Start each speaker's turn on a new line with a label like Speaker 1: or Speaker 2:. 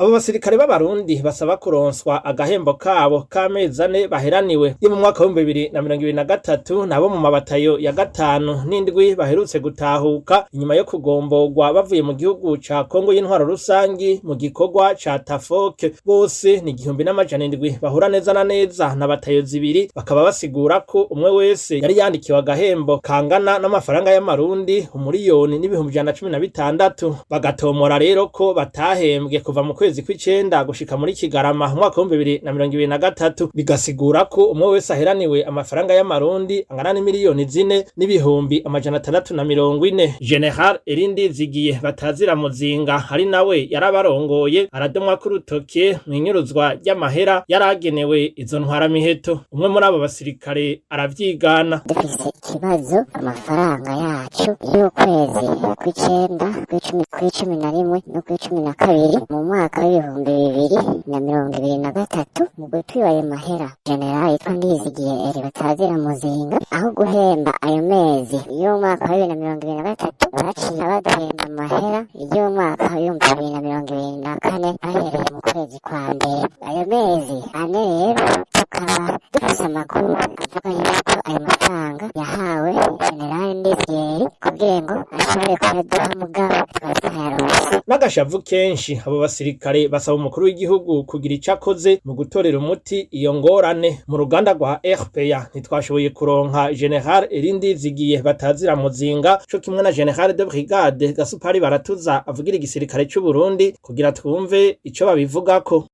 Speaker 1: Abo basirikare b'Abarundi basaba kuronswa agahembo kabo k'amezi 4 baheraniwe yo mu mwaka w'2023, nabo mu mabatayo ya 5 n'7 baherutse gutahuka inyuma yo kugomborwa bavuye mu gihugu ca Kongo y'intwaro rusangi mu gikorwa ca Tafoke. Bose ni 1700 bahura neza na neza na batayo 2, bakaba basigura ko umwe wese yari yandikiwe agahembo kangana n'amafaranga y'amarundi 1,116,000. Bagatomora rero ko batahembwe kuva mu kwezi kw'icenda gushika muri Kigarama mu mwaka w'2023, bigasigura ko umwe wese aheraniwe amafaranga y'amarundi angana n'4,640,000. General Erindi Zigiye batazira Muzinga, ari nawe yarabarongoye, aradomwa ku rutoke mw'inyuruzwa ry'amahera yaragenewe izo ntwaramiheto. Umwe muri abo basirikare aravyigana.
Speaker 2: Dufise ikibazo, amafaranga yacu y'ukwezi kw'icenda, kw'icumi, kw'11 no kw'12 mu mwaka w'2023, mu gutwiba ayo mahera generali yitwa Ndizigiye Eri batazira Muzinga, aho guhemba ayo mezi y'umwaka wa 2023, baciye baduhemba amahera y'umwaka w'2024 bahereye mu kwezi kwa mbere. Ayo mezi 4 rero tukaba dufise amakuru avuga yuko ayo mafaranga yahawe generali Ndizigiye kugira ngo ashobore kuyaduha, mugabo tukaba tutayaronse.
Speaker 1: N'agashavu kenshi, abo basirikare basaba umukuru w'igihugu kugira ico akoze mu gutorera umuti iyo ngorane. Mu ruganda rwa RPA ntitwashoboye kuronka General Erindi Zigiye batazira Muzinga co kimwe na General de Brigade Gasupari Baratuza avugira igisirikare c'u Burundi kugira twumve ico babivugako.